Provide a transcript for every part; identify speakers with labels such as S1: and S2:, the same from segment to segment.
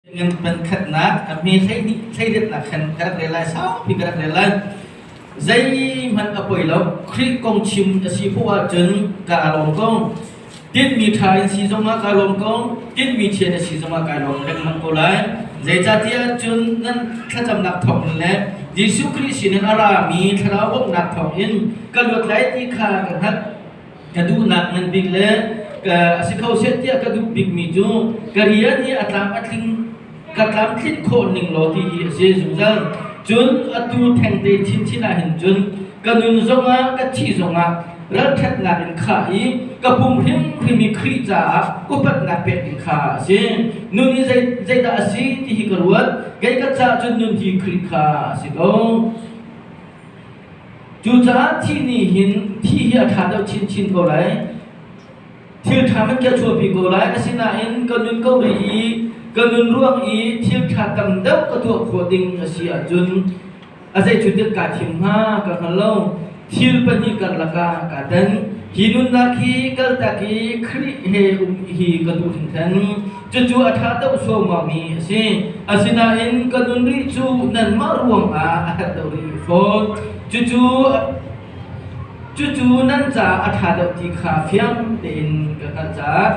S1: Ngan pankhatnak a hme 12 hleiriatnak khan ka rak rel lai, saupi ka rak rel lai. Zeihmanh a poi lo. Khrih kong chim a si poah ahcun ka lawm ko. Tinhmi ṭha in si zongah ka lawm ko. Tinhmi chia na si zongah kai lawm lengmang ko lai. Zeicahtiah cun nan thlacamnak thawngin le Jesuh Khrih sinin a rami thlarau bawmhnak thawngin ka luat lai ti kha ka hngalh. Ka duhnak ngan bik le a si kho seh tiah ka duh bikmi cu ka rian hi a tlam a tling ka tlamtlinh khawh ning law ti hi a si zungzal. Cun atu thengte chinchin ah hin cun ka nun zongah ka thih zongah ralṭhatnak in khah i ka pum hrimhrim i Khrih caah upatnak pek ding kha a si. Nun hi zei, zeidah a si ti hi ka ruat. Kei ka caah cun nun hi Khrih kha a si ko. Cucaah thih nih hin thih hi a ṭha deuh chinchin ko lai. Thil ṭha hmanh khi a chuahpi ko lai. Asinain ka nun ko rih i ka nun ruang i thil ṭha tam deuh ka tuah khawh ding a si ahcun a zei cu dik kaa thim hnga ka hngal lo. Thil pahnih karlak ah kaa tan. Hi nunnak hi kaltak i Khrih he um hi ka duh hringhran. Cucu a ṭha deuh suaumami a si. Asinain ka nun rih cu nanmah ruangah a herh deuh rih fawn. Cucu Cucu nan caah a ṭha deuh ti kha fiang tein ka hngalh caah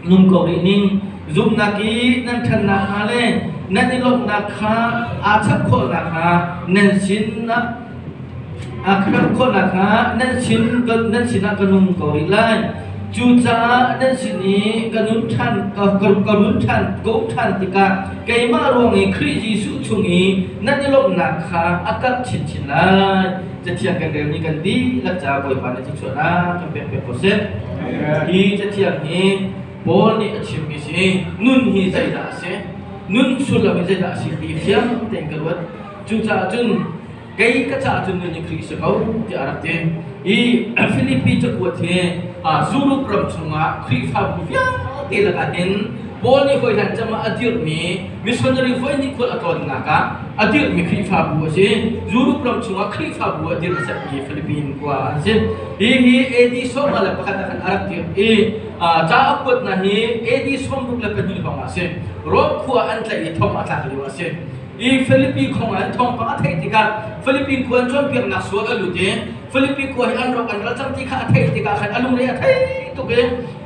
S1: nung ko rih ning. Zumhnak i nan ṭhan nakhnga le nan i lawmhnak kha aa chap khawh nakhnga nan sinah aa khat khawh nakhnga nan sin nan sinah ka nung ko rih lai. Cucaah nan sin i ka nun ṭhan ka, ka run ṭhan ka um ṭhan tikah keimah ruang i Khrih Jesuh chung i nan i lawmhnak kha a karh chinchin lai. Cathiang kan relmi kan dihlak caah Bawipa nih thluachuahnak kan pek piak ko seh. Hi cathiang hi Paul nih a chimmi si nun hi zeidah a si? Nun sullam hi zeidah a si ti fiang tein ka ruat. Cucaah cun kei ka caah cun nun hi Khrih si ko tiah a rak ti. Hi Filipi cakuat hi Europe ram chungah Khrihfabu vialte lakah hin Paul nih hawi cam ah a dirhmi missionary voihnih khual a tlawnnak ah a dirhmi Khrihfabu a si. Europe ram chungah Khrihfabu a dirh hmasatmi Philippine khua an si. Hi hi AD 21 ah khan a rak dirh i ca a kuatnak hi AD 62 hrawng ah a si. Rome khua an tlaih i thong a tlak lio a si. I Philippi khong ah thawngpang a theih tikah Philippine khua an cawnpiaknak sual a lut i Philippi khua hi an rawk an ral cang ti kha a theih tikah khan a lungre a thei tuk i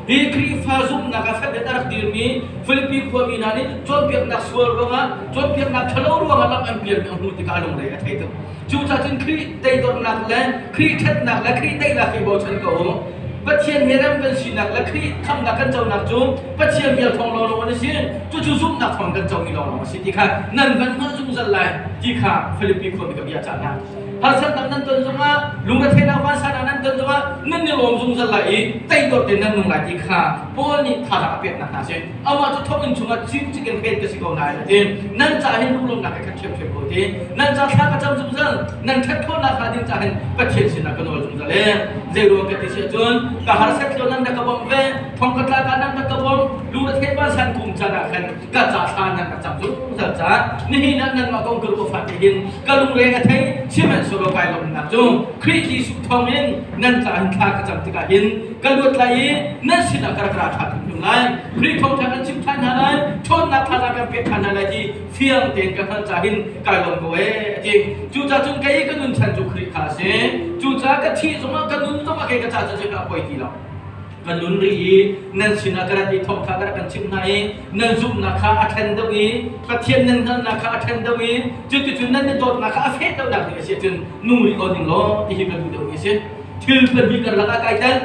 S1: Hi Khrihfa zumhnak ah fek in a rak dirmi Filipi khuami hna nih cawnpiaknak sual ruangah, cawnpiaknak ṭhalo ruangah lam an pialmi a hmuh tikah a lungre a thei tuk. Cucaah cun Khrih teidornak le Khrih ṭhatnak le Khrih daihnak hi bochan ko u. Pathian he rem kan sinak le Khrih khamhnak kan conak cu Pathian vel thawng lawnglawng an si. Cucu zumhnak thawng kan comi lawnglawng a si ti kha nan van hngalh zungzal lai ti kha Filipi khuami ka bia cah hna. Harsatnak nan ton zongah lungretheihnak vansannak nan ton zongah nan i lawm zungzal lai i teidor tein nan nung lai ti kha Paul nih thazaang a peknak hna a si. Amah cu thonginn chungah cimcik in hren ka si ko nain a ti. Nan ca hin lunglawmhnak ka khat ṭhiamṭhiam ko ti. Nan ca thla ka cam zungzal. Nan ṭhat khawhnak hnga ding ca hin Pathian sinah ka nawl zungzal e. Zei ruang ka ti si ahcun ka harsat lio nan rak ka bawmh ve, thong ka tlak ah nan rak ka bawmh, lungretheih vansan kum caan ah khan ka ca thla nan rak cam zungzal caah nihin ah nanmah kong ka ruah fate hin ka lungre a thei sihmanhsehlaw kai lawmhnak cu Khrih Jesuh thawngin nan ca hin thla ka cam tikah hin ka luat lai i nan sinah ka rak ra ṭhan hrimhrim lai. Khrih thawngṭha kan chim ṭhan hna lai, ṭhawnnak thazaang kan pek ṭhan hna lai ti fiang tein ka hngalh caah hin kai lawm ko ee a ti. Cucaah cun kei ka nun chan cu Khrih kha a si. Cucaah ka thih zongah ka nun zongah kei ka ca cu ka poi ti lo. Ka nun rih i nan sinah ka rat i thawngṭha ka rak kan chimh hna i nan zumhnak kha a ṭhen deuh i Pathian nan hngalhnak kha a ṭhen deuh i cuticun nan i dawtnak kha a feh deuhnak ding a si ahcun nung rih ko ning law ti hi ka duh deuhmi a si. Thil pahnih karlak ah kai tel.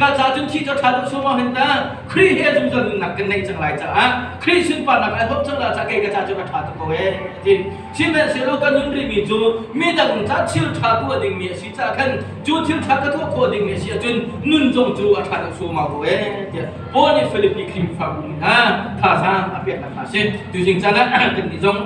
S1: Ka ca cun thi cu ṭha deuh sawm hin ta Khrih he zungzal nunnak kan neih cang lai caah Khrih sunparnak ai hop cang lai caah kei ka ca cu a ṭha tuk ko ee a ti. Sihmanhsehlaw ka nun rihmi cu midang ca thil ṭha tuah dingmi a si caah khan cu thil ṭha ka tuah khawh dingmi a si ahcun nun zong cu a ṭha deuh suaumau ko ee tiah Paul nih Filipi Khrihfabu mi hna thazaang a peknak hna a si. Tuzing caan ah kannih zong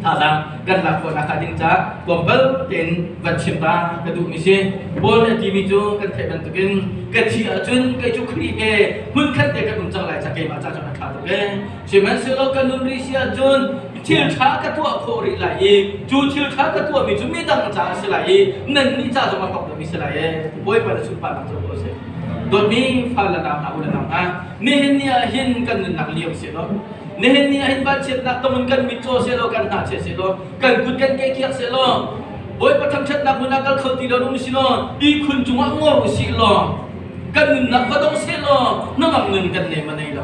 S1: thazaang kan lak khawh nakhnga ding caah tlawmpal tein van chim ta ka duhmi si. Paul nih a timi cu kan theih bantukin ka thih ahcun kei cu Khrih he hmunkhat te kan um cang lai caah keimah ca cun a ṭha tuk ee. Sihmanhsehlaw ka nun rih si ahcun thil ṭha ka tuah khawh rih lai i cu thil ṭha ka tuahmi cu midang caah a si lai i nannih ca zong a hlawk deuhmi si lai ee. Bawipa na sunparnak cu ko seh. Dawtmi fale nau hna u le nau hna, nihin ni ah hin kan nunnak liam seh law. Nihin ni ah hin vanchiatnak tong in kan mit caw sehlaw kan hna chia sehlaw kan kut kan ke kiak sehlaw Bawipa thangṭhatnak hmun ah kal kho ti lo um silaw ihkhun cungah ngor usih law kan nunnak va dong sehlaw hnangam nun kan nei ma nei lo.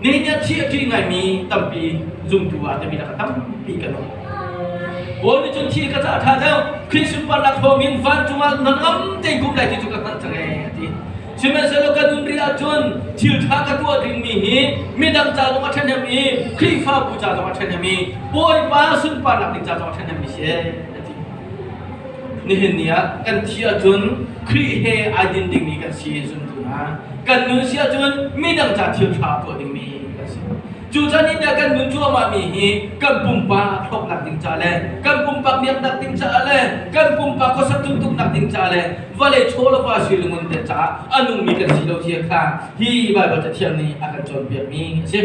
S1: Nihin ni ah thi a ṭih ngaimi tampi zumtu ah timi lakah tampi kan um. Paul nih cun thi ka caah ṭha deuh Khrih sunparnak thawngin vancung ah hnangam tein kum lai ti cu ka hngalh cang ee a ti. Sihmanhsehlaw ka nun rih ahcun thil ṭha ka tuah dingmi hi midang ca zong a ṭhahnem i Khrihfabu ca zong a ṭhahnem i Bawipa sunparnak ding ca zong a ṭhahnemmi si ee a ti. Nihin ni ah kan thi ahcun Khrih he ai din dingmi kan si zumtu hna. Kan nun si ahcun midang ca thil ṭha tuah dingmi kan si. Cucan in kan nun cuahmahmi hi kan pumpak hlawknak ding ca le kan pumpak miaknak ding caah le kan pumpak khuasak tuntuknak ding ca le vawlei chaw le va sui lungun te caah a nungmi kan si lo zia kha hi Baibal Cathiang nih a kan cawnpiakmi a si.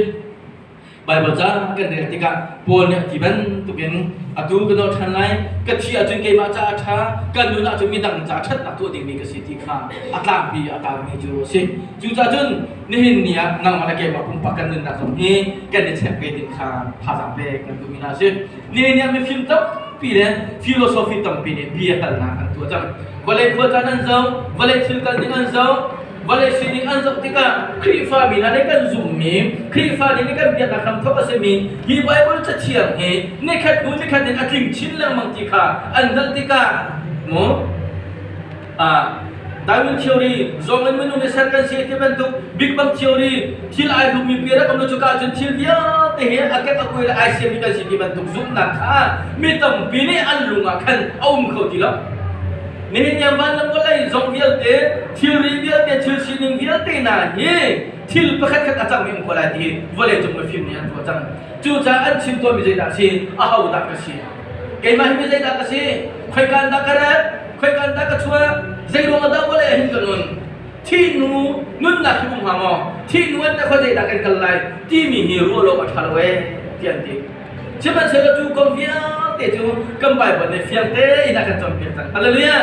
S1: Baibal ca kan rel tikah Paul nih a ti bantukin atu ka nolh ṭhan lai, ka thi ahcun keimah caah a ṭha, kan nun ahcun midang ca ṭhatnak tuah dingmi ka si ti kha a tlangpi a tarmi cu a si. Cucaah cun nihin ni ah nangmah le keimah pumpak kan nunnak zong hi kan i check ve ding kha thazaang pek kan duhmi hna a si. Nihin ni ah mifim tampi le philosophy tampi nih bia halnak an tuah cang. Vawlei khuacaan an zoh, vawlei thil kal ning an zoh, vawlei sining an zoh tikah Khrihfa mi hna nih kan zumhmi, Khrihfa nih kan biaknak hramthawk a simi hi Baibal Cathiang hi nikhat hnu nikhat in a tling chin lengmang ti kha an hngalh tikah mu Darwin theory, zawng in minung nih ser kan si ti bantuk Big Bang theory, thil ai hlummi pi rak um lo cuka ahcun thil vialte hi a kek a kuai le ai siammi kan si ti bantuk zumhnak kha mi tampi nih an lung ah khan a um kho ti lo. Nihin niam van le vawlei zong vialte, thilri vialte, thil sining vialte hna hi thil pakhat khat a cangmi um ko lai ti vawlei cung mifim nih an ruah cang. Cucaah an chim tawnmi zeidah a si? Ahodah ka si? Keimah hi mi zeidah ka si? Khoika in dah ka rat? Khoika in dah ka chuah? Zei ruang ah dah vawlei ah hin ka nun? Thih hnu nunnak hi um hnga maw? Thih hnu an khua zeidah kan kal lai? Timi hi ruah lo a ṭha lo ee ti an ti. Sihmanhsehlaw cu kong vialte cu kan Baibal nih fiang tein a kan cawnpiak cang. Hallelujah!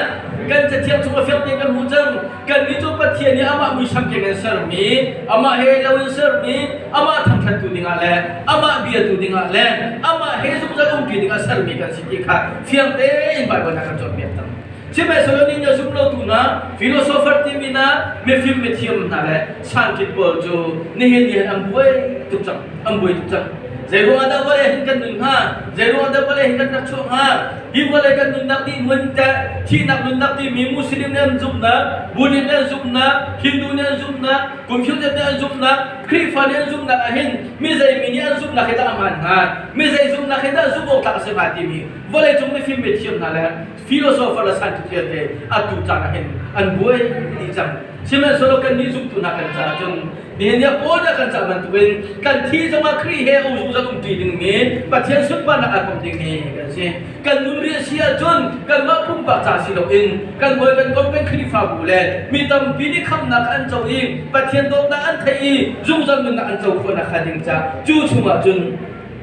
S1: Kan Cathiang chung a fiang tein kan hmuh cang. Kannih cu Pathian nih amah muisam keng in sermi, amah he lo in sermi, amah thangṭhattu dingah le amah biatu dingah le amah he zungzal umṭi dingah sermi kan si ti kha fiang tein Baibal nih a kan cawnpiak cang. Sihmanhsehlaw nih na zum lotu hna, philosopher timi hna, mifim mithiam hna le scientist pawl cu nihin ni hin an buai tuk cang, an buai tuk cang. Zei ruangah dah vawlei hin kan nun hnga? Zei ruangah dah vawlei hin kan rak chuah hnga? Hi vawlei kan nunnak dih hmun teh thihnak nunnak timi Muslim nih an zumhnak, Buddhist nih an zumhnak, Hindu nih an zumhnak, Confucius nih an zumhnak, Khrihfa nih an zumhnak ah hin mi zei mi nih an zumhnak hi dah a hmaan hnga? Mi zei zumhnak hi dah zumh awk tlak a si hnga timi vawlei cung mifim mithiam hna le philosopher le scientist vialte atu caan ah hin an buai dih cang. Sihmanhsehlaw kannih zumtu hna kan caah cun nihin ni ah Paul nih a kan cah bantukin kan thi zongah Khrih he zungzal umṭi dingmi Pathian sunparnak aa kom dingmi kan si. Kan nun rih a si ahcun kanmah pumpak ca si loin kan hawi kan kom kan Khrihfabu le mi tampi nih khamhnak an co i Pathian dawtnak an theih i zungzal nunnak an co khawhnak hnga ding ca cu chungah cun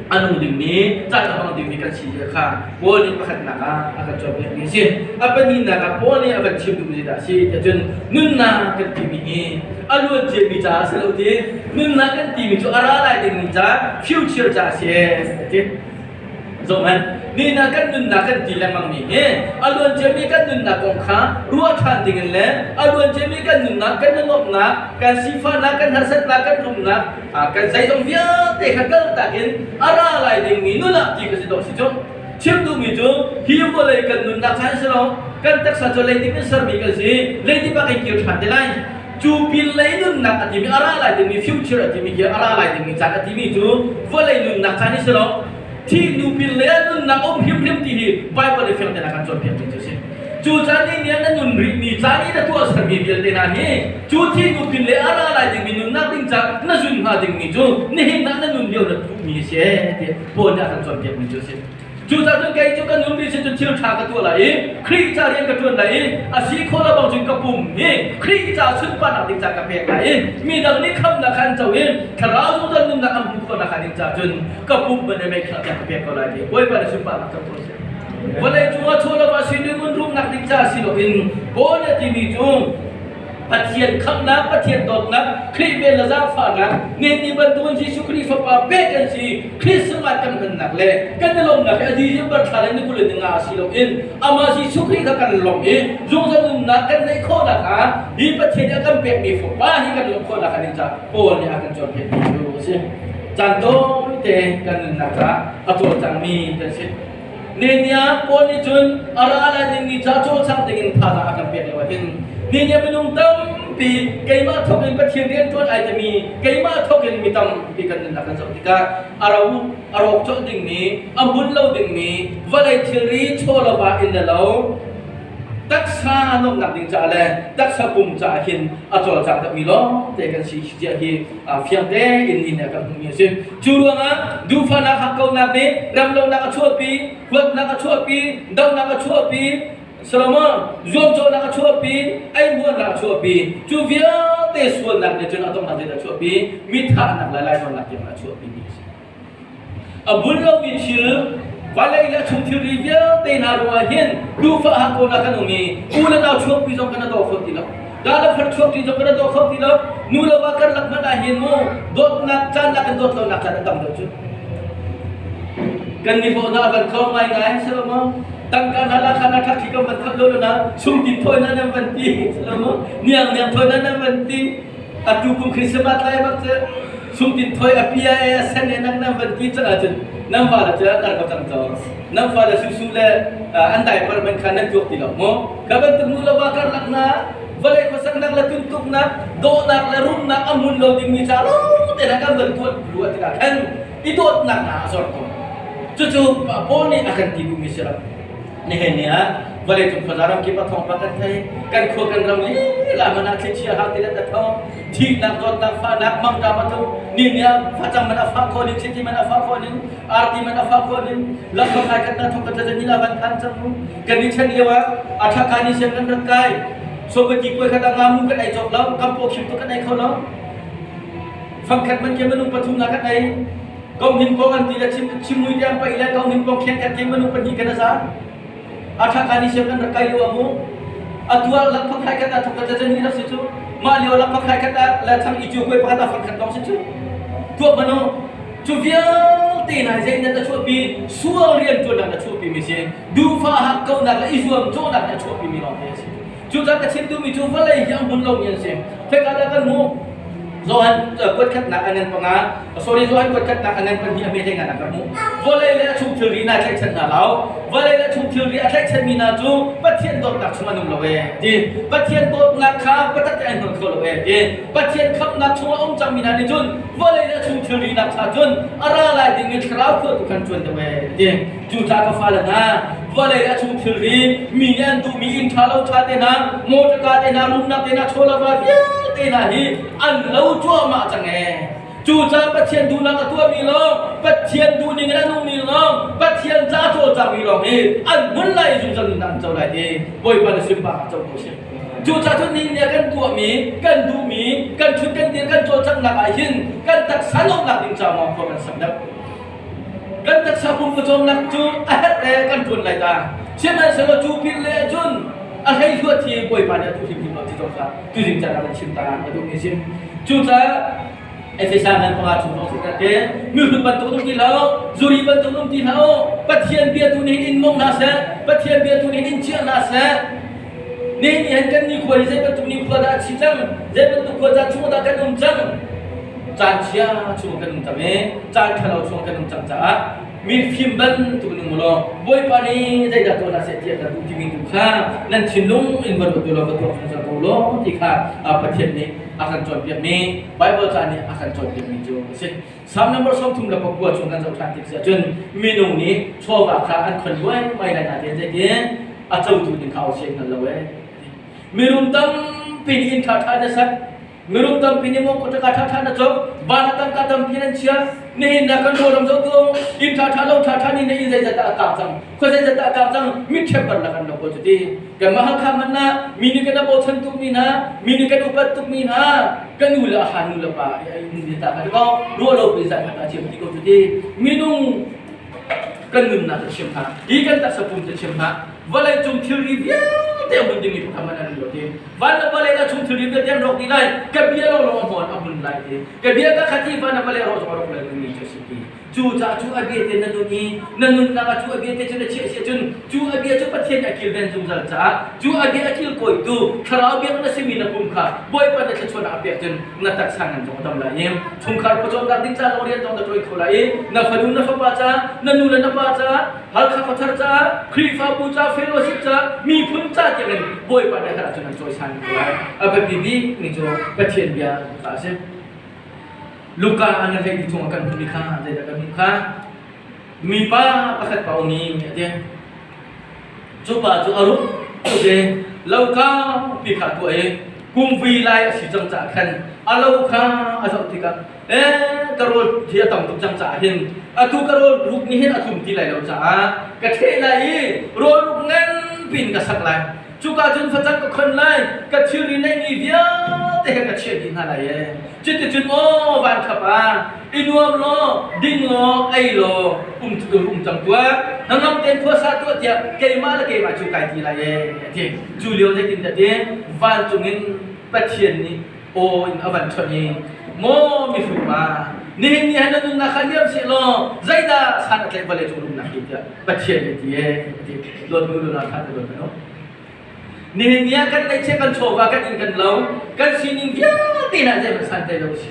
S1: a nung dingmi caan a hmang dingmi kan si zia kha Paul nih pakhatnak ah a kan cawnpiakmi a si. A pahnihnak ah Paul nih a van chim duhmi zeidah a si tiah cun nunnak kan timi hi a luan ciami caah si lo ti nunnak kan timi cu a ra lai dingmi ca future ca a si a ti. Zohhmanh, nihin ah kan nunnak kan ti lengmangmi hi a luan ciami kan nunnak kong kha ruah ṭhan dingin le a luan ciami kan nunnak, kan nuamhnak, kan sifahnak, kan harsatnak, kan rumnak, kan zeizong vialte kha kaltak in a ra lai dingmi nun ah ti ka si dawh si cu. Chim duhmi cu hi vawlei kan nunnak caan si lo, kan taksa cu leidip in sermi kan si, leidip ah kan kir ṭhan te lai. Cu pin lei nunnak a timi a ra lai dingmi future a timi khi a ra lai dingmi caan a timi cu vawlei nunnak caan hi si lo. Thih hnu pin lei ah nunnak um hrimhrim ti hi Bible nih fiang tein a kan cawnpiakmi cu a si. Cu caan i nian na nun rihmi caan i na tuahsermi vialte hna hi cu thih hnu pin lei a ra lai dingmi nunnak ding ca na zun hnga dingmi cu nihin ah na nun lio na thuhmi a si ee ti Paul nih a kan cawnpiakmi cu a si. Cucaah cun kei cu ka nun rih si cun thil ṭha ka tuah lai i Khrih ca rian ka ṭuan lai i a si khawh lo bang cun ka pum hi Khrih ca sunparnak ding ca ka pek lai i midang nih khamhnak kha an co i thlarau zungzal nunnak an hmuh khawh nakhnga ding caah cun ka pum ban mei kha ka pek ko lai ti Bawipa nih sunparnak co ko seh. Vawlei cungah chaw lo ah si ngun rumnak ding ca si loin Paul nih a timi cu. Pathian khamhnak, Pathian dawtnak, Khrih vel le zaangfahnak, nen bantukin Jesuh Khrih Fapa pek kan si, Christmas kan hmannak le kan i lawmhnak hi a December thla le ni 20 ni nga si loin amah Jesuh Khrih kha kan lawmh i zungzal nunnak kan neih khawhnak hnga hi Pathian nih a kan pekmi Fapa hi kan lawmh khawhnak hnga ding caah Paul nih a kan cawnpiakmi cu a si. Caan tawite kan nunnak caah a cawlcangmi kan si. Nehemiah Paul nih cun a ra lai dingmi ca cawlcang dingin thazaang a kan pek lio ah hin Nehemiah minung tampi keimah thawk in Pathian rian ṭuan ai timi keimah thawk in mi tampi kan nunnak kan zoh tikah a ro a rawk colh dingmi a hmun lo dingmi vawlei thilri chaw le va in le lo taksa nuamhnak ding caah le taksa pum caah hin a cawlcang deuhmi lawngte kan si tiah hi fiang tein hin a kan hmuhmi a si. Cu ruangah duhfahnak hakkaunak nih ramlonak a chuahpi, huatnak a chuahpi, dohnak a chuahpi, Solomon zuamcawhnak a chuahpi, eihmuarnak a chuahpi. Cu vialte sualnak nih cun a donghnak zeidah a chuahpi? Mithahnak le lainawnnak tiang a chuahpi mi a si. A bul lomi thil vawlei le chung thilri vialte hna ruangah hin duhfah hakkaunak kan um i u le nau chuakpi zong kan daw kho ti lo. Da le far chuakpi zong kan daw kho ti lo. Nu le va karlak hmanh ah hin mu dawtnak caan nak in dawt lonak caan a tam deuh cu. Kan ni hlawhnak a van tlawm ngaingai si lo maw? Tangka hna la kha na ṭhak khi kan van khamh lo na sungtin thawi na nan van ti si lo maw? Niang niang thawi na nan van ti. Atu kum Christmas lai bak cu sungtin thoi a pia e a sen e nak nan van ti cang ahcun nan fale cu an ko cang cang. Nan fale susu le an diaper man kha nan tuak ti lo mu. Ka bantuk nu le va karlak na vawlei khuasaknak le tuntuknak dawhnak le rumnak a mun lo dingmi ca lawng te kan van tuan rua tikah khan i dawtnak hna a zor ko. Cucu Paul nih a kan ti duhmi si lo. Nihin ni ah vawleicung khuaza ram kip ah thawngpang kan thei. Kan khua kan ram lila man ah thlichia hang ti a thawng. Thihnak, zawtnak, fahnak, mangṭam a tlung. Ni ni ah facang man a fah khawh ning, chiti man a fah khawh ning, arti man a fah khawh ning, lamhla kai khat na thawk kan tla ni la van phan cang mu. Kan ni chen lio ah a ṭha ni siang kan rat kai. Sobati kuai khat ah ngamu kan ei cawk lo, kampo khim tu kan ei kho lo. Fangkhat man ke manung pathum na kan ei. Kong pong an ti le chim mui te an paih le kong pong khen khat ke manung pahnih kan a za. A ṭha ka ni siam kan rak kai lio ah mu. Atu ah lakphak khai khat ah thok khat le ni rak si cu. Mah lio lakphak khai khat ah le chang i cu kuai pakhat ah fang khat lawng si cu. Tuah mano cu vialte hna zei nan na chuahpi sual rian ṭuannak na chuahpi mi si. Duhfah hakkauhnak le i zuam cawhnak na chuahpi mi lawng te a si. Cucaah ka chim duhmi cu vawlei hi a hmun lomi an si. Khoika dah kan hmuh? Johan kuatkhatnak a ngan panga, sorry Johan kuatkhatnak a ngan pahnih a hme hlei ngan ah kan hmuh. Vawlei le a chung thilri hna tlaihchan hna lo. Vawlei le a chung thilri a tlaihchanmi hna cu Pathian dawtnak chung an um lo ee ti. Pathian dawtnak kha patat an hnon kho lo ee ti. Pathian khamhnak chung a um cangmi hna nih cun vawlei le a chung thilri nak cha cun a ra lai dingmi thlarau khua tu khan ṭuan deuh ee ti. Cucaah ka fale hna, vawlei a chung thilri, mi nih an duhmi inn ṭha lo ṭha te hna, motorka te hna, rumnak te hna, chawlava vialte hna hi an lo cuahmah cang ee. Cucaah Pathian duhnak a tuahmi lawng, Pathian duhning in a nungmi lawng, Pathian ca cawlcangmi lawng hi an hmun lai i zungzal nunnak an co lai ti Bawipa na sunparnak co ko sih. Cucaah cun nihin ni ah kan tuahmi, kan duhmi, kan ṭhut kan dir kan cawlcanghnak ah hin kan taksa lawmhnak ding ca maw khua kan sak deuh. Kan taksa pum pawcawmnak cu a herh le kan ṭuan lai ta. Sihmanhsehlaw cu pin le cun a hleihluat hi Bawipa nih a tuh hrimhrim lo ti zong kha tuzing caan ah kan chim ta a duhmi a si. Cucaah Efesa ngan panga chung zong si te mihrut bantuk um ti hlah zuri bantuk um ti hlah u Pathian bia tu nih in mong hna seh Pathian bia tu nih in chiah hna seh Nihin ni han kan nikhua hi zei bantuk nikhua dah a chi cang zei bantuk khua caan chung dah kan um cang caan chia chung kan um cang i caan ṭhalo chung kan um cang caah mifim bantuk in um law Bawipa nih zeidah tuah hna seh tiah kan duh timi tu kha nan thinlung in va ruat law va tuak zungzal ko law ti kha Pathian nih a kan cawnpiakmi Bible ca nih a kan cawnpiakmi cu a si. Psalm number 39 chung kan zoh ṭhan tik cun minung nih chawva kha an khon luaimai lai nain zeitin a cotu ding kha au siang hngal lo ee. Mirum tampi nih inn ṭhaṭha na sak Mirum tampi nih maw kutaka ṭhaṭha na cawk, van ah tangka tampi nan chia, nihin na kan ram zoh tu, inn ṭhaṭha lo ṭhaṭha nih na inn zeizat dah a kang cang, khua zeizat dah a kang cang, mit ṭhep bar la kan lo ko cuti. Kanmah Hakha hmanh ah mi nih kan bochan tukmi hna, mi nih kan upat tukmi hna, kan u le a ha nu le pa in ta kha ko ruah lo pi zai khat a chiam ti ko cuti. Minung kan nunnak te chim hna, hi kan taksa pum te chim hna, Vawlei cung thilri vialte a hmun dingmi pakhat hmanh an um lo ti. Van le vawlei le chung thilri vialte an rawk dih lai. Ka bia lawnglawng a hmawn a hmun lai ti. Ka bia ka khat i van le vawlei rawh zong a rawk lai dingmi cu a si ti. Cucaah cu a bia te na nun i na nunnak ah cu a bia te cu na chiah si ahcun cu a bia cu Pathian nih a kilven zungzal caah cu a bia a kilkawitu thlarau biak na simi na pum kha Bawipa na thluachuahnak a pek cun na taksa ngan zong a dam lai i chungkhar pawcawmnak ding ca zong rian zong na ṭuan kho lai i na fanu na fapa ca na nu le na pa ca Halkha khuathar ca Khrihfabu ca fellowship ca miphun ca tiangin Bawipa nih a herh ahcun an cawisan ko lai. A biapi bik mi cu Pathian bia kha a si. Luka an hlei ti chung ah kan hmuhmi kha zeidah kan hmuh kha mipa pakhat pa um i a ti. Cu pa cu a rup te lo kaupi kha tuah i kumvui lai a si cang caah khan a lo kha a zoh tikah e ka rawl hi a tam tuk cang caah hin atu ka rawl ruk nih hin a tlum ti lai lo caah ka ṭheh lai i rawl ruk nganpi in ka sak lai. Cuka cun facang ka khon lai, ka thilri neihmi vialte he ka chiah dih hna lai ee. Cuticun aw van khap ah i nuam law, ding law, ei law, um um cang tuah, hnangam tein khuasa tuah tiah keimah le keimah cu kai ti lai ee a ti. Cu lio zeitindah ti vancung in Pathian nih aw in a van chawnh i maw mihrut pa nihin ni ah na nunnak kha liam seh law zeidah san a tlaih vawlei cung rumnak hi tiah Pathian nih a ti ee a ti. Dawtnu nuna kha te dawt meno. Nihin ni ah kan neihchiah kan chawva kan inn kan lo kan sining vialte hna zeihmanh santlai lo a si.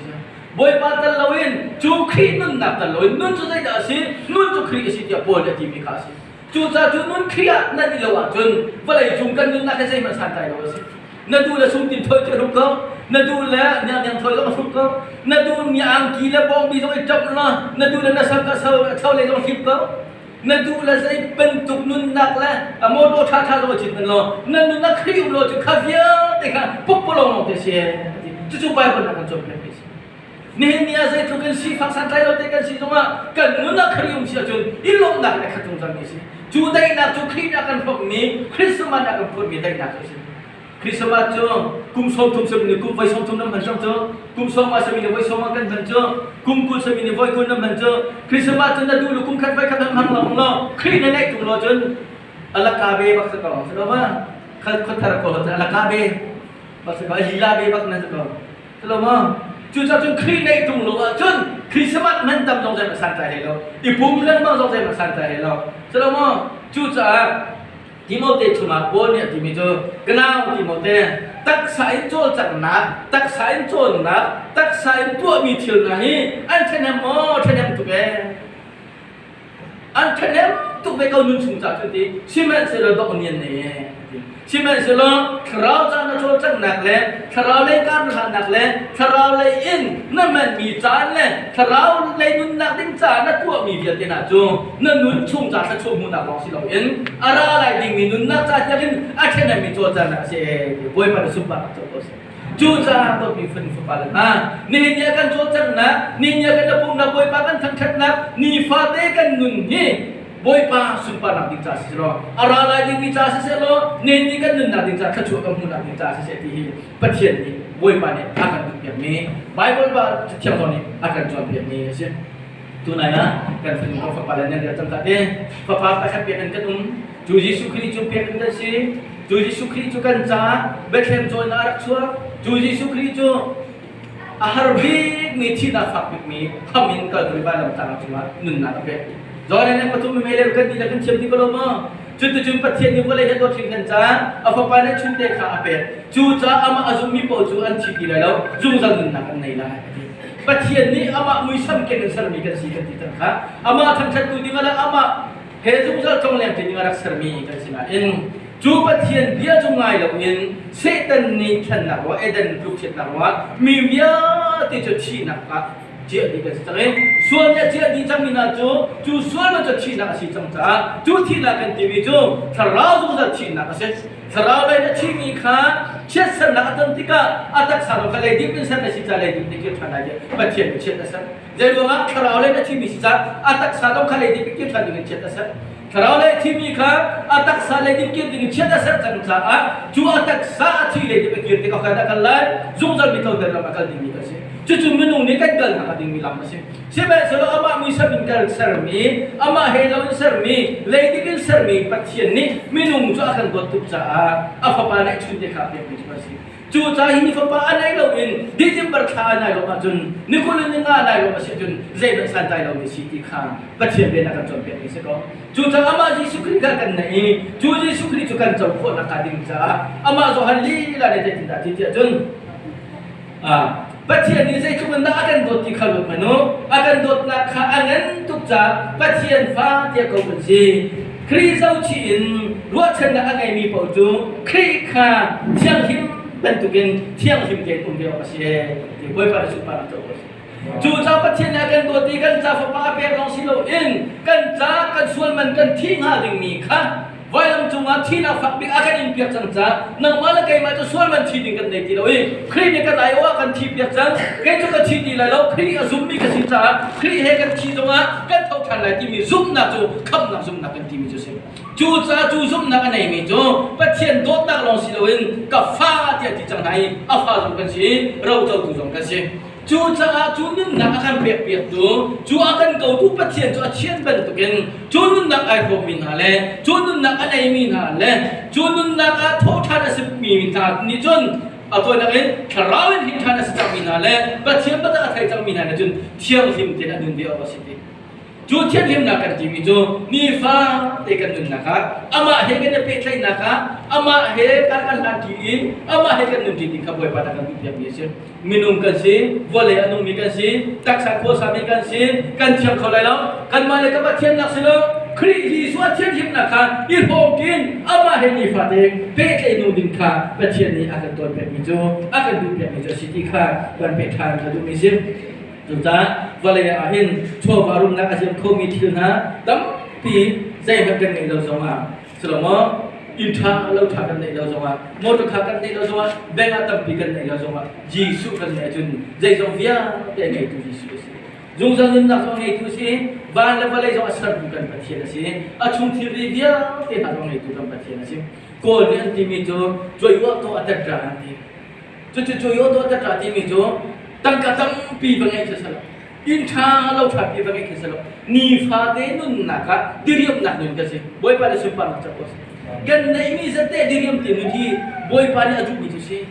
S1: Bawipa tal loin cu Khrih nunnak tal loin nun cu zeidah a si? Nun cu Khrih a si tiah Paul nih a timi kha a si. Cucaah cu nun Khrih ah nan i lo ahcun vawlei cung kan nunnak hi zeihmanh santlai lo a si. Na duh le sungtin thoi cu a hruk ko. Na duh le niangniang thoi zong a hruk ko. Na duh mi angki le bawngbi zong i ṭamh law na duh le na sam ka so le zong hlip ko. Na duh le zei bantuk nunnak le a motor ṭhaṭha zong i cit hmanh law na nunnak Khrih um law cu kha vialte kha pukpalawng lawng te si ti. Cucu Bible ah kan cawnpiak mi a si. Nihin ni ah zeitluk in sifak santlai lo te kan si zongah kan nunnak Khrih um si ahcun i lawmhnak in a khat zungzal mi a si. Cu daihnak cu Khrih nih a kan hrawmhmi, Christmas nih a kan phurhmi daihnak cu a si. Christmas cu kum 30 sami nih kum voi 30 nan hman cang cu kum sawma sami nih voi sawma kan hman cu kum 20 sami nih voi 20 nan hman cu Christmas cu na duh lu kum khat voi khat nan hmang lo lo Khrih na neih tung lo cun alaka be bak sa ko si lo ma khal khuathar ko lo alaka be bak sa ko lila be bak nan sa ko si lo ma cu ca cun Khrih neih tung lo ahcun Christmas man tam zong zei san tlai lo i pum lengmang zong zei san tlai lo si lo ma cu caah Timote chungah Paul nih a timi cu ka nau Timote taksa in cawlcanghnak taksa in cawnnak taksa in tuahmi thil hna hi an ṭhahnem maw ṭhahnem tuk ee an ṭhahnem tuk ve ko nun chung ca cu ti sihmanhsehlaw dok nian nei ee sihmanhsehlaw thlarau ca na cawlcanghnak le thlarau lei kar na hlannak le thlarau lei in na hmanmi caan le thlarau lei nunnak ding caah na tuahmi vialte hna cu na nun chung ca thluachuah hmuhnak lawng si loin a ra lai dingmi nunnak ca tiangin a ṭhenemmi cawlcanghnak a si Bawipa na sunparnak co ko seh. Cucaah dawtmi fanu fapa le hna nihin ni ah kan cawlcanghnak nihin ni ah kan pumnak Bawipa kan thangṭhatnak nifate kan nun hi Bawipa sunparnak ding ca si selaw a ra lai dingmi ca si selaw nihin ni kan nunnak ding ca thluachuah kan hmuhnak ding ca si seh ti hi Pathian nih Bawipa nih a kan duhpiakmi Baibal ba Cathiang zong nih a kan cawnpiakmi a si. Tunai ah kan fanu kan fapa le nan rel cang ta te. Fapa pakhat pek in kan um. Cu Jesuh Khrih cu pek in kan si. Cu Jesuh Khrih cu kan caah Bethlehem cawn ah a rak chuak. Cu Jesuh Khrih cu a har bikmi thihnak fak bikmi ham in Kalvari vailam tlang cungah nunnak a pek. Jordan le pathum mei le kan dihlak kan thiam ti ko lo maw? Cuticun Pathian nih vawlei he dawt hringhran caah a fapa nih chunte kha a pek. Cucaah amah a zummi paoh cu an thi ti lai lo, zungzal nunnak an nei lai a ti. Pathian nih amah muisam ken in sermi kan si kan ti cang kha. Amah thangṭhattu ding le amah he zungzal tlongleng ding a rak sermi kan si nain cu Pathian bia cu ngai loin Satan nih thlennak ruah Eden tlukchiatnak ruah mi vialte cu thihnak ah ciah dih kan si cang i sual nih a ciah dih cangmi hna cu cu sual man cu thihnak a si cang caah cu thihnak kan timi cu thlarau zungzal thihnak a si. Thlarau lei na thihmi kha chiatsernak a ton tikah a taksa zong kha leidip in ser na si caah leidip nih kir ṭhan lai tiah Pathian nih chiat a ser. Zeiruangah thlarau lei na thihmi si caah a taksa zong kha leidip in kir ṭhan dingin chiat a ser. Thlarau lei thimi kha a taksa lei dip kir ding chiat a ser cang caah cu a taksa a thi lei dip a kir tikah kan a kal lai zungzal mi tloter lam a kal dingmi kan si. Cucu minung nih kan kalnak a dingmi lam a si. Sihmanhsehlaw amah muisam in kal sermi, amah he lo in sermi, leidip in sermi Pathian nih minung cu a kan dawt tuk caah a fapa neihchun te kha a pekmi cu a si. Cucaah hi fapa a nei loin December thla a nai lo ahcun ni 20 ni nga nai lo a si ahcun zeihmanh santlai lomi si ti kha Pathian rian a kan cawnpiakmi si ko. Cucaah amah Jesuh Khrih kha kan neih i cu Jesuh Khrih cu kan co khawh nakhnga ding caah amah Johan lila nih zeitindah a ti tiah cun Pathian nih zeitluk in dah a kan dawt ti kha ruat hmanh u. A kan dawtnak kha a ngan tuk caah Pathian fa tiah ko kan si. Khrih zohchih in ruahchannak a ngeimi paoh cu Khrih kha thianghlim bantukin thianghlim tein um ve awk a si ti Bawipa nih sunparnak co awk a si. Cucaah Pathian nih a kan dawt i kan ca fapa a pek lawng si loin kan ca kan sual man kan thi hnga dingmi kha vailam cungah thihnak fak bik a kan in piak cang caah nangmah le keimah cu sual man thi ding kan nei ti lo i Khrih nih kan aiawh ah kan thi piak cang. Kei cu ka thi ti lai lo. Khrih a zummi ka si caah Khrih he kan thi zongah kan tho ṭhan lai timi zumhnak cu khamhnak zumhnak kan timi cu a si. Cucaah cu zumhnak a neimi cu Pathian dawtnak lawng si loin ka fa tiah ti cang hna i a fa zong kan si i rocotu zong kan si. Cucaah cu nunnak a kan pekpiaktu, cu a kan kotu Pathian cu a thian bantukin cu nunnak ai hrawmmi hna le cu nunnak a neimi hna le cu nunnak ah thawhṭhan a simi hna nih cun a tawinak in thlarau in hrin ṭhan a si cangmi hna le Pathian biatak a thei cangmi hna nih cun thianghlim tein a nun ve awk a si ti. Cu thianhlimnak kan timi cu nifa te kan nunnak ah amah he kan i pehtlaihnak ah amah he kan kan hlanṭi i amah he kan nunṭi ti kha Bawipa nih a kan duhpiakmi a si. Minung kan si, vawlei a nungmi kan si, taksa khuasami kan si, kan thiang kho lai lo. Kanmah le kan Pathiannak si lo, Khrih Jesuh a thianhlimnak kha i hrawmṭin amah he nifate pehtlaih nung ding kha Pathian nih a kan cawnpiakmi cu a kan duhpiakmi cu a si ti kha kan peh ṭhan a duhmi si. Cucaah vawlei ah hin chawva rumnak a ziam khomi thil hna tampi zeihmanh kan ngeih lo zongah Silo inn ṭha lo ṭha kan neih lo zongah motor kha kan neih lo zongah bank ah tampi kan neih lo zongah Jesuh kan neih ahcun zeizong vialte a ngeitu Jesuh a si. Zungzal nunnak zong a ngeitu a si. Van le vawlei zong a sertu kan Pathian a si. A chung thilri vialte hna zong a ngeitu kan Pathian a si. Kawl nih an timi cu cuai-uah to a tet ra an ti. Cucu cuai-uah to a tet ra timi cu tangka tampi va ngeih khi si lo. Inn ṭha lo ṭha pi va ngeih khi si lo. Nifate nunnak ah diriamnak nun kan si. Bawipa nih sunparnak cak ko si. Kan neihmi zate diriam te nun hi Bawipa nih a duhmi cu si.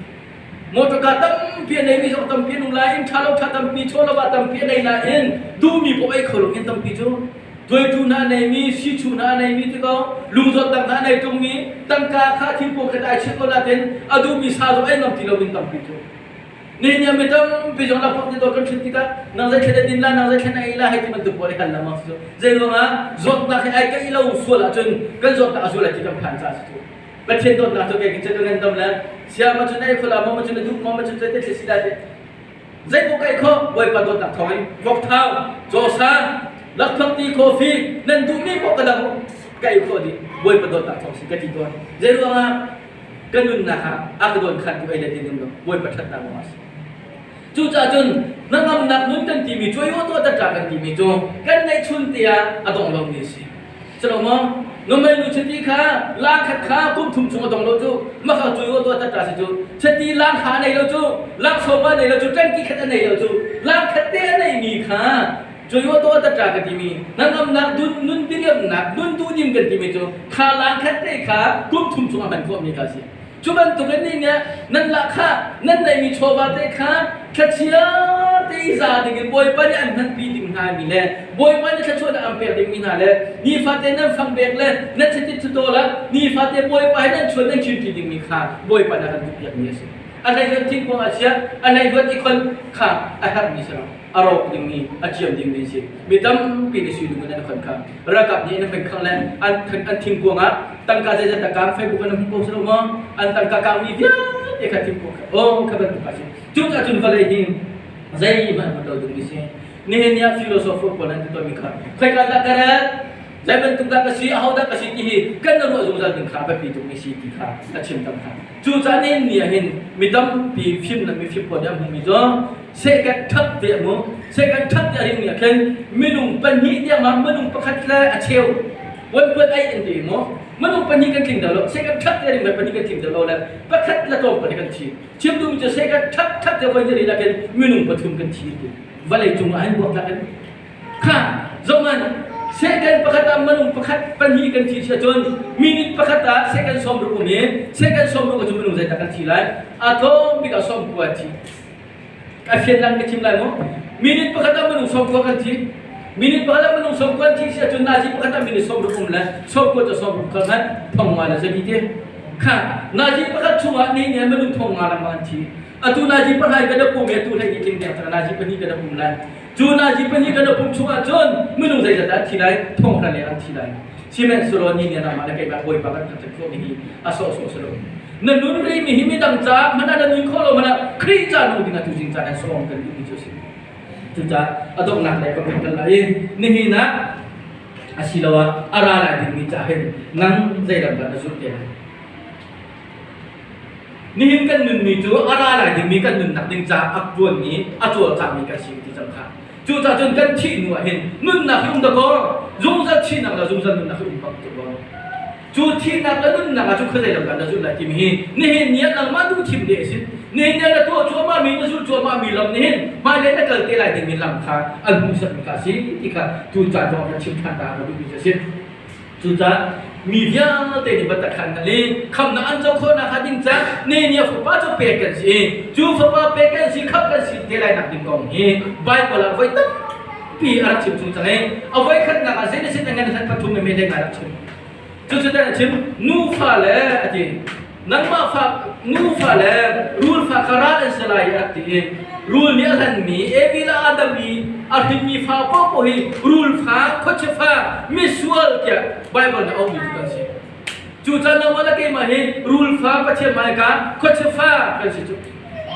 S1: Motor car tampi a neimi zong tampi an um lai, inn ṭha lo ṭha tampi, chaw lo va tampi a nei nain duhmi paoh ei kho lo in tampi cu tuaitu hna a neimi, sichu hna a neimi ti ko, lungzawtnak hna a nei ṭungmi, tangka kha thingkung khat ai chiah ko nain a duhmi sa zong ei ngam ti loin tampi cu. Nihin mi tampi zong lakphak ti dawr kan ṭhut tikah nang zei thlen na din la, nang zei thlen na ei la hei ti bantuk pawl i hal lengmang si cu. Zei ruangah zawtnak hi ai kaih lo sual ahcun kan zawtnak a zual lai ti kan phan caah si cu. Pathian dawtnak cu kei kin cu kan dam le sia ma cun ei khola ma ma cun na duh ma ma cun zei te thil si la ti zei ko kai kho Bawipa dawtnak thawng in vokthau cawsa lakphak ti coffee nan duhmi paoh ka dang ka ei khawh dih Bawipa dawtnak thawng si ka ti tawn zei ruangah ka nunnak ah a ka dawn khan tu ei le din um lo Bawipa ṭhatnak ruangah a si cucaah cun hnangamnak nun kan timi cuai aw tuah tatla kan timi cu kan neihchun te ah a dong lomi a si Calo maw? Nomei nu chiti kha lang khat kha kum thum chung a dong lo cu maka cu yo to tata si cu chiti lang kha nei lo cu lang soma nei lo cu tanki khat a nei lo cu lang khat te a nei mi kha cu yo to tata ka ti mi nangamnak dun nun diriamnak nun du dim kan ti mi cu kha lang khat te kha kum thum chung a hman khawh mi kha si Cu bantukin nih nih nan lahkhah nan neihmi chawva te kha thlachia te i za dingin Bawipa nih an hmanpi ding hna mi le Bawipa nih thluachuahnak an pek dingmi hna le nifate nan fangbek le nan chiti thutawl ah nifate Bawipa he nan chuan nan khinṭi dingmi kha Bawipa nih a kan duhpiakmi a si. A hleihluat thingkung ah chiah, a hleihluat i khon kha a herhmi si lo. A rawk dingmi, a ciam dingmi a si. Mi tampi nih sui lung in an khon kha. Ralkap nih an peng khang le an an thingkuang ah tangka zeizat dah kang Facebook an hmu ko si lo maw an tangka kangmi vialte kha thingkuang kha oh kha bantuk a si cucaah cun vawlei hi zeihmanh hmu lo ding si nihin ni ah philosopher pawl an ti tawnmi kha khoika dah ka rat zei bantuk dah ka si aho dah ka si ti hi kan na ruah zungzal ding kha a biapi tukmi si ti kha a chim tam kha cucaah nihin ni ah hin mi tampi fimnak mi fim pawl nih an hmuhmi cu Second ṭhat te mu. Second ṭhat te a ringmi ah khin minung pahnih tiang ah minung pakhat le a cheu. 1.8 an ti maw? Minung pahnih kan tling deuh lo, second ṭhat te ring pahnih kan tling deuh lo le pakhat le tlawm pahnih kan thi. Chim duhmi cu second ṭhat ṭhat te voi ni lakin minung pathum kan thi ti. Vawlei cung ah hin buaktlak in kha zohman second pakhat ah minung pakhat pahnih kan thi sia cun minute pakhat ah second 60 um i second 60 cu minung zeidah kan thi lai? A tlawm bik ah 90 thi. A fian lang ka chim lai mu. Minute pakhat ah minung 90 kan thi. Minute pakhat ah minung 90 an thi si ahcun nazi pakhat ah minute 60 um le 90 cu 60 kha khan thong nga le zabi te. Kha nazi pakhat chungah ni ni minung thong nga lengmang an thi. Atu nazi pahrai kan pum i atu hlei ni tling deng cang nazi pahnih kan pum lai. Cu nazi pahnih kan pum chungah cun minung zeizat dah an thi lai? Thong hra leng an thi lai. Sihmanhsehlaw ni nih nangmah le keimah Bawipa kan thangṭhat khawhmi hi a sawhsawh si lo. Na nun rihmi hi midang caah hmanh ah na nun khawh lo hmanh ah Khrih ca nung ding ah tuzing caan ah sawm kan duhmi cu a si. Cucaah a donghnak lei ka vun kal lai i nihin ah asiloah a ra lai dingmi ca hin nang zeilam dah na zulh te lai? Nihin kan nunmi cu a ra lai dingmi kan nunnak ding caah a ṭuanmi, a cawlcangmi kan si ti cang kha. Cucaah cun kan thih hnu ah hin nunnak hi um dakaw, zungzal thihnak le zungzal nunnak hi um bak tuk lo. Cu thihnak le nunnak ah cun khuazei lam dah na zulh lai timi hi nihin ni ah nangmah duh thim deh a si. Nihin ni ah na tuah cuahmahmi, na zulh cuahmahmi lam nih hin hmailei na kal te lai dingmi lam kha an hmuhsakmi kha a si ti kha tu caan zong ah kan chim ṭhan ta ka duhmi cu a si. Cucaah mi vialte nih biatak kha an hngalh i khamhnak an co khawh nakhnga ding caah ni nih a fapa cu pek kan si i cu fapa pek kan si khamh kan si te lai nak ding kong hi Baibal ah voi tampi a rak chim chung cang i a voi khatnak ah zei na ngan hlat pathum me le ngai rak chim. Cucu a chim nufa le a ti nangmah fa nufa le rul fa kha ral an si lai a rak ti i rul nih a hlanmi Evi le Adam i a hrinmi fa paohpaoh hi rul fa khuachia fa misual tiah Baibal nih a auhmi cu kan si. Cucaah nangmah le keimah hi rul fa Pathian hmaika khuachia fa kan si cu.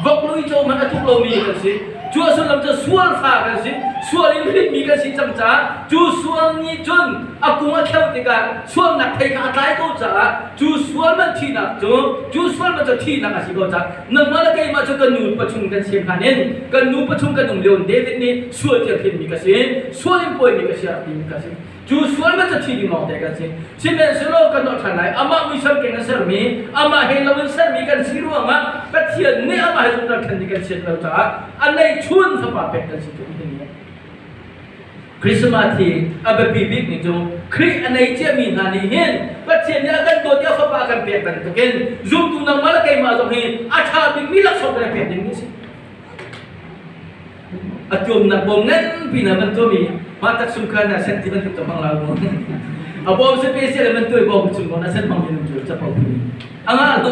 S1: Vok lui caw hmanh a tluk lomi kan si. Cu a sullam cu sual fa kan si. Sual in hrinmi kan si cang caah cu sual nih cun a kung a kheuh tikah sualnak thei kha a tlai ko caah cu sual man thihnak cu cu sual man cu thihnak a si ko caah nangmah le keimah cu kan nu pachung kan siam hlan in kan nu pachung kan um lio David nih sual tiang hrinmi ka si sual in pawimi ka si a rak timi ka si. Cu sual man cu thi ding lawngte kan si. Sihmanhsehlaw kan doh ṭhan lai. Amah muisam keng a sermi, amah he lo in sermi kan si ruangah Pathian nih amah he zungzal ṭhen ding kan sian lo caah a neihchun fapa pek kan si tuk hi. Christmas hi a biapi bik mi cu Khrih a nei ciami hna nih hin Pathian nih a kan dawt i a fapa a kan pek bantukin zumtu nangmah le keimah zong hi a ṭha bikmi laksawng kan i pek dingmi a si. A tuamnak bawm nganpi hna van tuam i mah taksum kha na sen ti bantuk ka hmang lo mu. A bawm se pe se le man tuai bawm chung na sen hmang in cu capo phun. A ngah lo.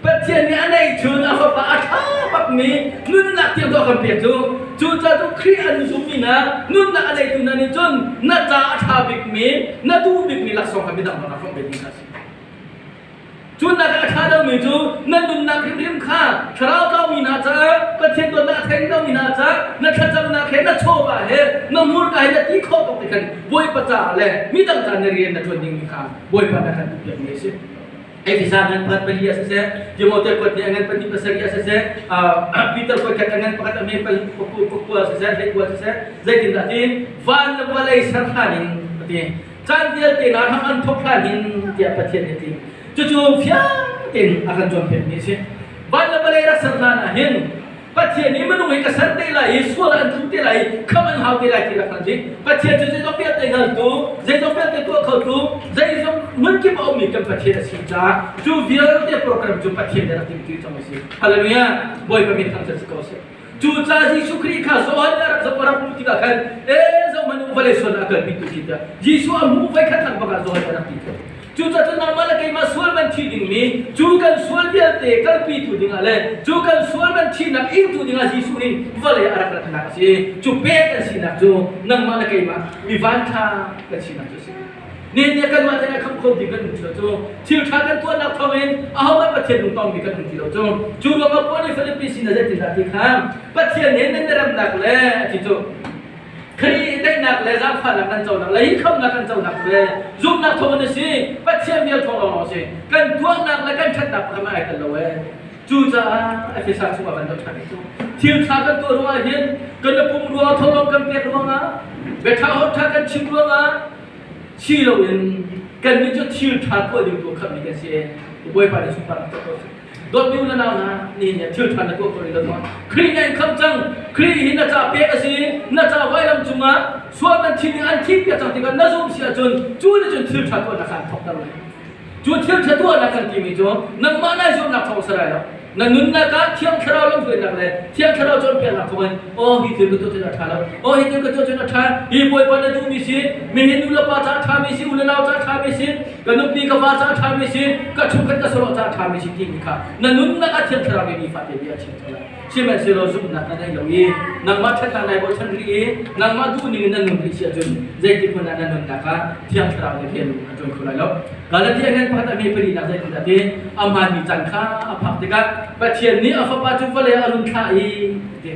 S1: Pathian nih a neih chun a fapa a ṭha bakmi nunnak tiang tuah kan pek cu. Cu ca cu Khrih an zummi hna nunnak a neitu hna nih cun na ca a ṭha bikmi na duh bikmi laksawng kha midang hmang ah hrawmh ve ding kha a si. Cu nak a ṭha lomi cu na nunnak hrimhrim kha thlarau tlaumi hna caah Pathian dawtnak a thei lomi hna caah na thlacamnak he na chawva he na hmurka he na ti khawh bak te khan Bawipa caah le midang caah na rian na ṭuan dingmi kha Bawipa na kan duhpiakmi a si. Efesa ngan pakhat pali a siseh, Timote kuat nih a ngan pahnih pasarih a siseh, Peter kuat khat a ngan pakhat a me pahnih pakua a siseh, hleikua a siseh, zeitindah tiin van le vawlei ser hlan in a ti. Caan vialte hna hram an thawk hlan in tiah Pathian nih a ti. Cucu fiang tein a kan cawnpiakmi a si. Van le vawlei rak ser hlan ah hin Pathian nih minung hi ka ser te lai i sual an tlu te lai i kham an hau te lai ti rak hngalh dih. Pathian cu zeizong vialte hngaltu, zeizong vialte tuah khotu, zeizong hmunkip a ummi kan Pathian a si caah cu vialte program cu Pathian nih a rak timhtuah cang a si. Hallelujah! Bawipa min thangṭhat si ko seh. Cucaah Jesuh Khrih kha Johan nih a rak zoh a rak hmuh tikah khan e zohhmanh u vawlei sual a kalpi tu khi tiah Jesuh a hmuh voikhat nak bak ah Johan nih a rak ti theu. Cucaah cun nangmah le keimah sual man thi dingmi cu kan sual vialte kalpi tu dingah le cu kan sual man thinak ingtu dingah Jesuh nih vawlei a rak ratnak a si. Cu pek an sinak cu nangmah le keimah mi vanṭha kan sinak cu a si. Nihin kanmah te khamh kho ding kan um ti lo cu thil ṭha kan tuahnak thawngin ahohmanh Pathian lungtongmi kan um ti lo cu cu ruangah Paul nih Filipi sin ah zeitindah ti kha Pathian he nan i remnak le a ti cu Khrih daihnak le zaangfahnak kan conak le hi khamhnak kan conak le zumhnak thawngin a si Pathian vel thawng lawnglawng a si kan tuahnak le kan ṭhatnak pakhat ai tel lo ee Cucaah Efesa chungah kan doh ṭhan cu thil ṭha kan tuah ruangah hin kan pum ruangah tholong kan pek ruangah biaṭha holh ṭha kan chim ruangah. Si loin kannih cu thil ṭha tuah ding tu khamhmi kan si. Bawipa nih sunparnak tuah ko seh. Dawtmi u le nau hna, nihin ni thil ṭha na tuah ko rih lo maw? Khrih na in khamh cang. Khrih hi na ca pek a si. Na ca vailam cungah sual man thi ning an thih piak cang tikah na zumh si ahcun cu nih cun thil ṭha tuahnak kha an thawkter lai. Cu thil ṭha tuahnak kan timi cu nangmah nai zuamnak thawng si lai lo. Na nunnak ah Thiang Thlarau lamhruainak le Thiang Thlarau cawnpiaknak thawngin aw hi thil ka tuah cun a ṭha lo, aw hi thil ka tuah cun a ṭha, hi Bawipa na duhmi si, mihin nu le pa ca a ṭhami si, u le nau ca a ṭhami si, ka nupi ka va ca a ṭhami si, ka chungkhat ka sahlawh ca a ṭhami si timi kha na nunnak ah Thiang Thlarau nih nifate bia a chim cang lai. Sihmanhsehlaw zumhnak na ngei lo i nangmah ṭhatnak nai bochan rih i nangmah duhning in na nun rih si ahcun zeitik hmanh ah na nunnak ah Thiang Thlarau nih rian a ṭuan kho lai lo. Galatia ngan pakhat a hme palinak zeitindah ti a hmaanmi caan kha a phak tikah Pathian nih a fapa cu vawlei ah a run thlah i ti.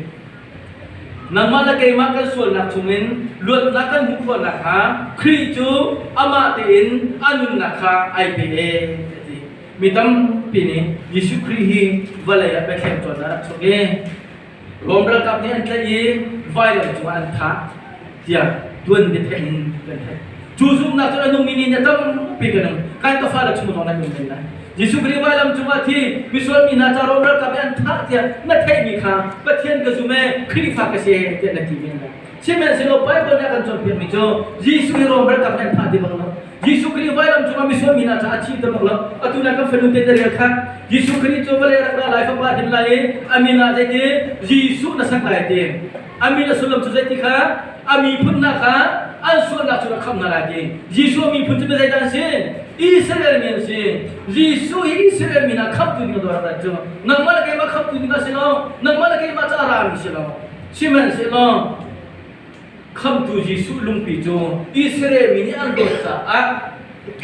S1: Nangmah le keimah kan sualnak chungin luatnak kan hmuh khawh nakhnga Khrih cu amah tein a nunnak kha ai pe e a ti. Mi tampi nih Jesuh Khrih hi vawlei ah Bethlehem cawn ah a rak chuak i Rom ralkap nih an tlaih i vailam cungah an thah tiah tuanbia theih in kan theih. Cu zumhnak cun a nungmi nih na tampi kan um. Kan ka fale chung zong nan um men lai. Jesuh Khrih vailam cungah thi misual mi hna ca Rom ralkap nih an thah tiah na theihmi kha Pathian ka zum ee, Khrihfa ka si ee tiah na ti men lai. Sihmanhsehlaw Bible nih a kan cawnpiakmi cu Jesuh hi Rom ralkap nih an thah ti bang lo. Jesuh Khrih vailam cungah misual mi hna caah a thi te bak lo. Atu na kan fanu te na rel kha Jesuh Khrih cu vawlei rak ra lai fapa din lai i a min ah zeiti Jesuh na sak lai ti. A min a sullam cu zeiti kha a miphun hna kha an sualnak cu na khamh hna lai ti. Jesuh a miphun cu zeidah an si? Israel mi an si. Jesuh hi Israel mi hna khamhtu ding a rak rat cu nangmah le keimah khamhtu ding a si lo. Nangmah le keimah ca a rami si lo. Sihmanhsehlaw Khamhtu Jesuh lungpi cu Israel mi nih an dawt caah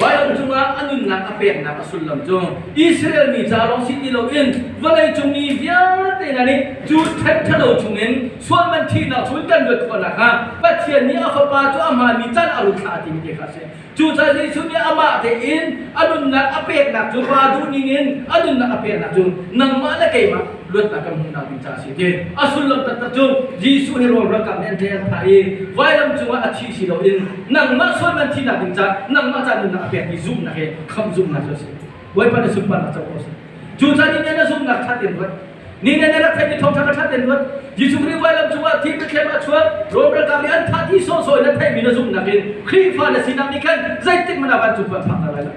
S1: vailam cungah a nunnak a peknak a sullam cu Israel mi ca lawng si ti loin vawleicung mi vialte hna nih cu ṭhen ṭhalo chungin sual man thihnak chungin kan luat khawh nakhnga Pathian nih a Fapa cu a hmaanmi can a run thlah timi te kha a si. Cucaah Jesuh nih amah tein a nunnak a peknak cu pa duhning in a nunnak a peknak cu nangmah le keimah luatnak kan hmuhnak ding caah a si ti. A sullam taktak cu Jesuh hi rawl ralkap nih an ṭe an thah i vailam cungah a thi si loin nangmah sual man thihnak ding caah nangmah ca nunnak a pek ti zumhnak hi khamh zumhnak cu a si. Bawipa na sunparnak co ko seh. Cucaah ni na zumhnak ṭha tein ruat. Ni na rak theihmi thawngṭha kha ṭha tein ruat. Jesuh Khrih vailam cungah thi biathlem a chuak. Rom ralkap nih an thah ti sawhsawh in na theihmi na zumhnak in Khrihfa na sinak nih khan zeitik hmanh ah vancung khua an phak hna lai lo.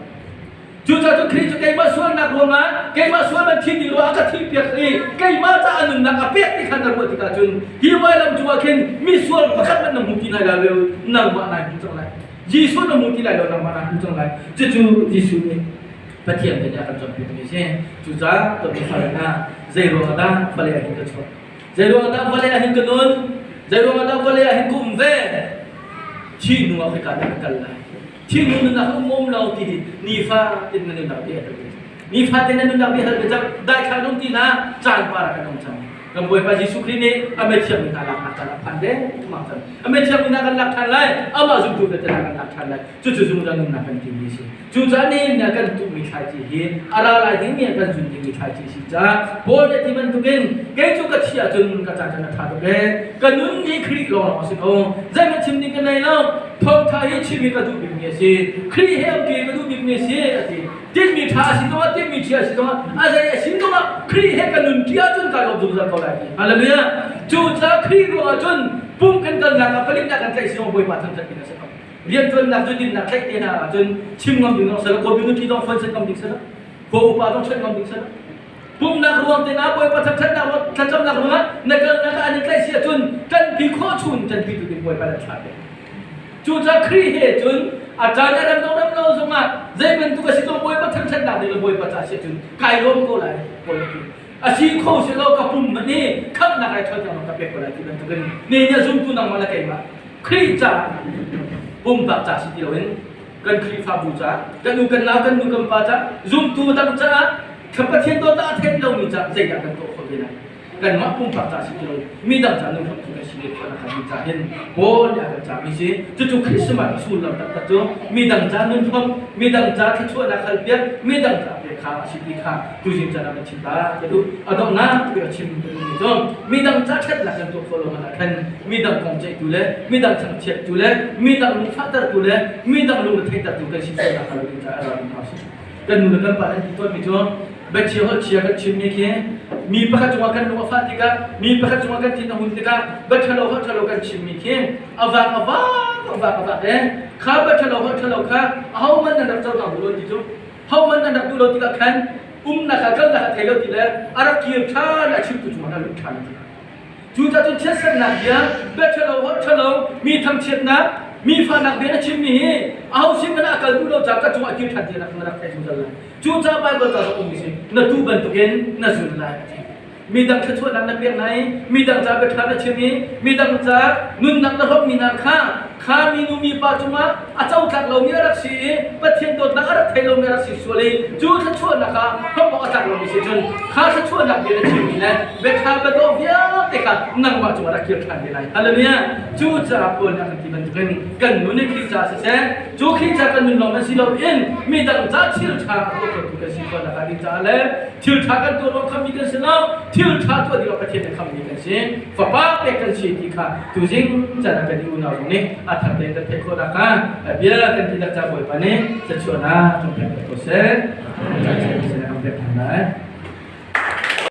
S1: Cucaah cun Khrih cu keimah sualnak ruangah keimah sual man thi ding ruangah a ka thihpiak i keimah ca a nunnak a pek ti kha na ruah tikah cun hi vailam cungah khin misual pakhat hmanh na hmu ti lai lo nangmah nai hmu cang lai. Jesuh na hmu ti lai lo nangmah naa hmu cang lai. Cucu Jesuh nih Pathian nih a kan cawnpiakmi a si. Cucaah kan fale hna zei ruangah dah vawlei ah hin ka chuah? Zei ruangah dah vawlei ah hin ka nun? Zei ruangah dah vawlei ah hin ka um ve? Thih hnu ah khika dah ka kal lai? Thih hnu nunnak um um lo ti hi nifa tin na nunnak bia hal ve. Nifa tin na nunnak bia hal ve cang. Daithlan um ti hna caan par ah kan um cang. Kan Bawipa Jesuh Khrih nih a mithiam mi hna laknak caan a phan ve thumang cang. A mithiam mi hna kan lak ṭhan lai. Amah zumtu vialte hna kan lak ṭhan lai. Cucu zungzal nunnak kan timi a si. Cucaah nihin ah kan tuhmi thlaici hi a ra lai dingmi ah kan zun dingmi thlaici a si caah Paul nih a ti bantukin kei cu ka thih ahcun ka ca cun a ṭha tuk ee. Ka nun hi Khrih lawnglawng a si ko. Zeihmanh chim ding ka nei lo. Thawngṭha hi chim hi ka duh bikmi a si. Khrih he umṭi ka duh bikmi a si a ti. Tinhmi ṭha a si zongah tinhmi chia a si zongah a zei a si zongah Khrih he ka nun ṭi ahcun kai lawm zungzal ko lai ti. Hallelujah. Cucaah Khrih ruangah cun pum kan kalnak ah palik nak kan tlaih si zong Bawipa thangṭhat ding a si ko. Rianṭuannak cu dinnak tlaih te hna ahcun chim ngam ding zong si lo, community zong fund ngam ding si lo, khua upa zong ṭhen ngam ding si lo. Pumnak ruang te na Bawipa thangṭhatnak ruang thlacamnak ruangah na kalnak ah an i tlaih si ahcun ṭanpi khawh chun ṭanpi tu ding Bawipa nan thlah te. Cucaah Khrih he cun a caan a rem lo rem lo zongah zei bantuk a si zong Bawipa thangṭhatnak ding le Bawipa ca si ahcun kai lawm ko lai Paul a ti. A si kho si lo ka pum hmanh hi khamhnak ai ṭhawn tiang ka pek ko lai ti bantukin ne nih a zumtu nangmah le keimah Khrih ca pumpak ca si ti loin kan Khrihfabu ca kan u kan nau kan nu kan pa ca zumtu dang caah Pathian dawtnak a theih lomi ca zeidah kan tuah khawh ve lai kanmah pumpak ca si ti lo midang ca nun hramtu kan si ve khawh nak ding ca hin Paul nih a kan cahmi si cucu Christmas a sullam taktak cu midang ca nun hram midang ca thluachuahnak halpiak midang ca pek. te kha a si ti kha tuzing caan ah kan chim ta ka duh. A donghnak bik a chim ka duhmi cu midang ca ṭhatnak kan tuah khawh lo hmanh ah khan midang kong ceihtu le midang thangchiattu le midang lungfahtertu le midang lungretheihtertu kan si sualnak hnga lo ding caah ralrin hna usih. Kan nu le kan pa an ti tawnmi cu biachia holh chia kan chimmi khi mi pakhat cungah kan lung a fah tikah mi pakhat cungah kan thin a hun tikah bia ṭhalo holh ṭhalo kan chimmi khi a vak a vak a vak a vak e kha bia ṭhalo holh ṭhalo kha ahohmanh nan rak cohlang duh lo ti cu hohmanh nan rak duh lo tikah khan umnak ah kalnak ah thei lo ti le a rak kir ṭhan a chimtu cungah a lut ṭhan ti. Cucaah cun chiatsernak bia, bia ṭhalo, holh ṭhalo, mi thangchiatnak, mi fahnak bia na chimmi hi aho sin hmanh ah a kal duh lo caah ka cungah a kir ṭhan ti na rak theih zungzal lai. Cucaah Baibal ca zong ummi si na tuu bantukin na zul lai a ti. Midang thluachuahnak na pek hna i midang ca bia ṭha na chim i midang ca nunnak na hrawmmi hna kha kha minu mipa cungah a cotlak lomi a rak si i Pathian dawtnak a rak thei lomi a rak si sual i cu thluachuahnak kha hrawmh awk a tlak lomi si cun kha thluachuahnak bia na chimmi le biaṭha biadawh vialte kha nangmah cungah rak kir ṭhan te lai. Hallelujah! Cucaah Paul nih a kan ti bantukin kan nun i Khrih caah siseh, cu Khrih ca kan nun lawng si loin midang ca thil ṭha a tuah khotu kan si khawh nakhnga ding caah le thil ṭha kan tuah ruang khammi kan si lo, thil ṭha tuah dingah Pathian nih khammi kan si. Fapa pek kan si ti kha tuzing caan ah kan i unau zong nih a thar tein kan theih khawh nakhnga bia kan ti nak ca Bawipa nih thluachuahnak kan pek ko seh. Kan pek hna lai.